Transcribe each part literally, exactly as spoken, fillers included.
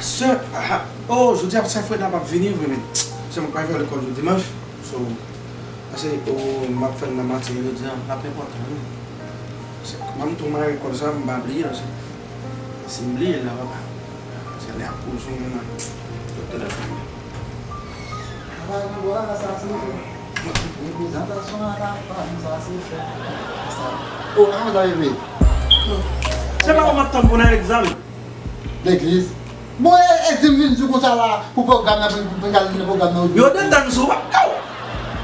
Sè, aha, oh, jodi a sè Freda p ap vini vre, men. Sè mwen pa fè lekòl jodi dimanch. So, pase, oh, m ap fè l nan maten jodi a, l ap enpòtan, wi. Pase, kòman m tou mare kòd sa, m pa bliye l, pase, si m bliye l la, papa. Se lè ap koze w menm ak telefòn. Oh, avan ta rive. Se pa ou m ap tann pou nan egzamen. Legliz. Bon, e, e di m vin di w konsa la, pou pwogram nan, pou, pou, pou gade nan pwogram nan. Yo te tann sou ou, papa.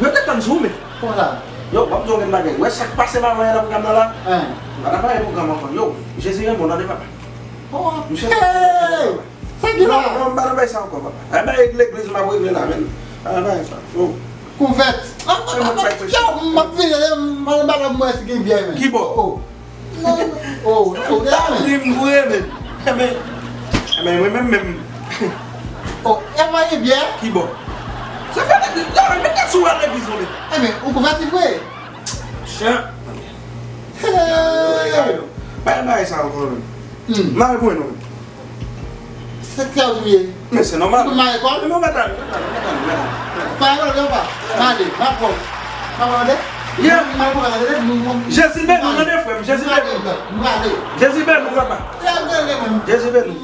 Yo te tann sou ou, men. Konsa. Yo, w ap di yon grenn bagay. Wè sa k pase maman nan pwogram nan la? Hein. Pa nan bagay pwogram ankò. Yo, Jezi renmen w, tande, papa. Oh, misye. Hey! Sa ki la? Non, non, m pa nan bagay sa ankò, papa. E bagay legliz m ap regle la, men. Pa nan bagay sa. Yo. Konvèt. Yo, m ap vini, m al ba la m wè si gen byè, men. Ki bò? Oh. Non, oh, oh, tanpri m vre, men. Enben, enben, mwen menm, menm. Oh, e mwen gen byè? Ki bò? Sa fè legliz, yo, men kè sou al legliz, non, men. Enben, ou konvèti vre? Chan. Hey! Bay bagay sa ankò, men. Hmm. Mare pou mwen, non, men. Se kè w touye. Men se nòmal. Ou mare kò l? Men w mèt ale, w mèt ale, w mèt ale, w mèt ale. Pa yon pwoblèm, pa. M ale, m ap pran w. M ap pran w, tande? Yeah. M al pran w, tande? M, m, m, Jezi beni w, tande, frè m. Jezi beni w. M ale. Jezi beni w, papa. Jezi beni w.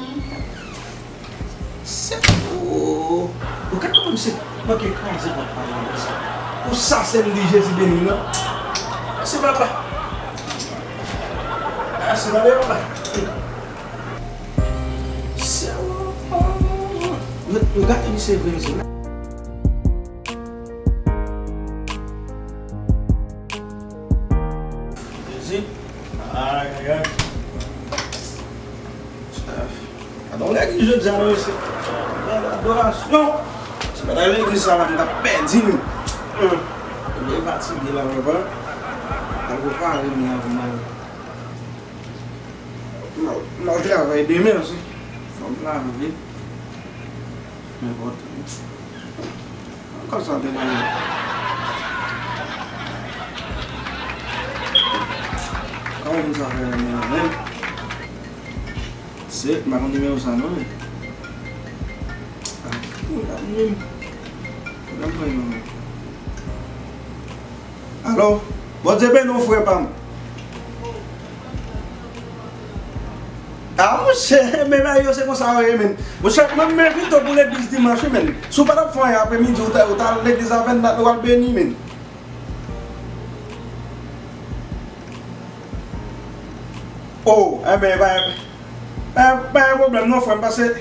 Se, oh, ou ka kòmanse manke kraze pòt pa la konsa. Pou sa, se m di Jezi beni w, non? Mèsi, papa. Mèsi, tande, papa. Se, yo, yo gate misye vre, mesye. Jezi. Ay, ay, ay. Gade yon legliz jodi a, non, mesye. Gade adorasyon. Si pa t legliz sa la, m t ap pèdi, men. Hum. M byen fatige la, papa. Al prepare m la pou m al. M al, m al travay demen, se fò m lave. Nenpòt. Kòb sa te bay. Kòman moun sa fè renmen la menm? Se, m pa konn nimewo sa non, men. Ah, moun la menm. Fòk m pran non. Alo, Bondye beni w, frè pa m. Ah, monchè, men bagay yo se konsa yo ye, men. Monchè, mwen, m envite w pou legliz dimanch, wi, men. Si w pa t ap fè anyen apremidi, ou ta, ou ta al legliz avè n, ou al beni, men. Oh, enben, pa, pa, pa gen pwoblèm non, frè m, pase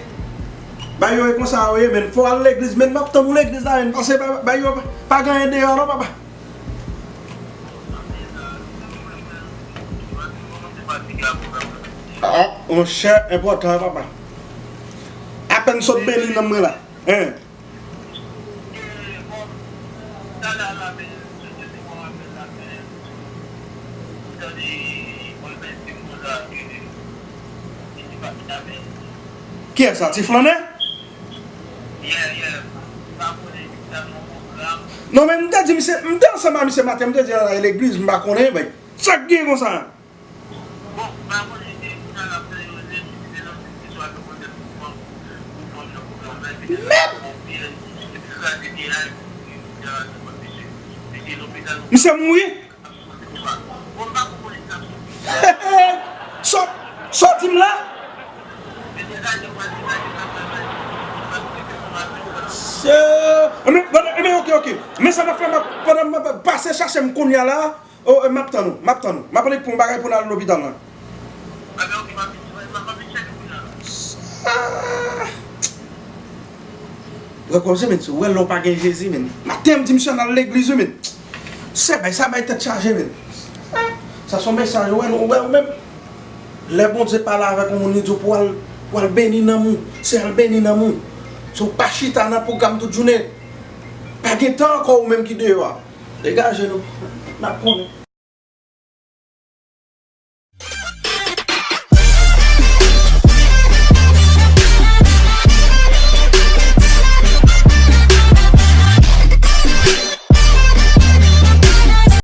bagay yo e konsa yo ye, men. Fò w al legliz, men, m ap tann ou legliz la, men, pase ba-, bagay yo pa, pa gen anyen deyò non, papa. Ah, monchè, enpòtan, papa. Apèn sot beni nanm mwen la. Hein? Kiyès sa, ti flannè? Non, men m te di misye, m te ansanm a misye maten, m te di al legliz, m pa konnen, men sa k gen konsa? Bon, pa konnen si kounye a l ap fè yon lè ki te nan sitiyasyon ak yon pwoblèm pou fanm, pou fanm nan pwogram nan, epi te fè yon piyèj, epi kraze piyèj la, epi te al nan pwogram nan, misye, misye lopital. Misye mouri? Bon, m pa konprann sa. Sòt, sòt di m la. Se, men, men, men, ok, ok. Men sa m ap fè, m ap, pandan m ap pase chache m kounye a la, oh, m ap tann ou, m ap tann ou. M ap rele pou yon bagay pou n al lopital la. Ah. Wè kòmsi, men, si w wè lè w pa gen Jezi, men. Maten, m di misye al legliz, wi, men. Se bay, sa bay tèt chaje, men. Sa se yon mesaj, ou wè, ou wè, ou menm. Lè Bondye pale avèk yon moun, li di w pou al, pou al beni nanm ou. Se al beni nanm ou. Si w pa chita nan pwogram tout jounen, pa gen tan ankò ou menm ki deyò a. Degaje nou. N ap konnen.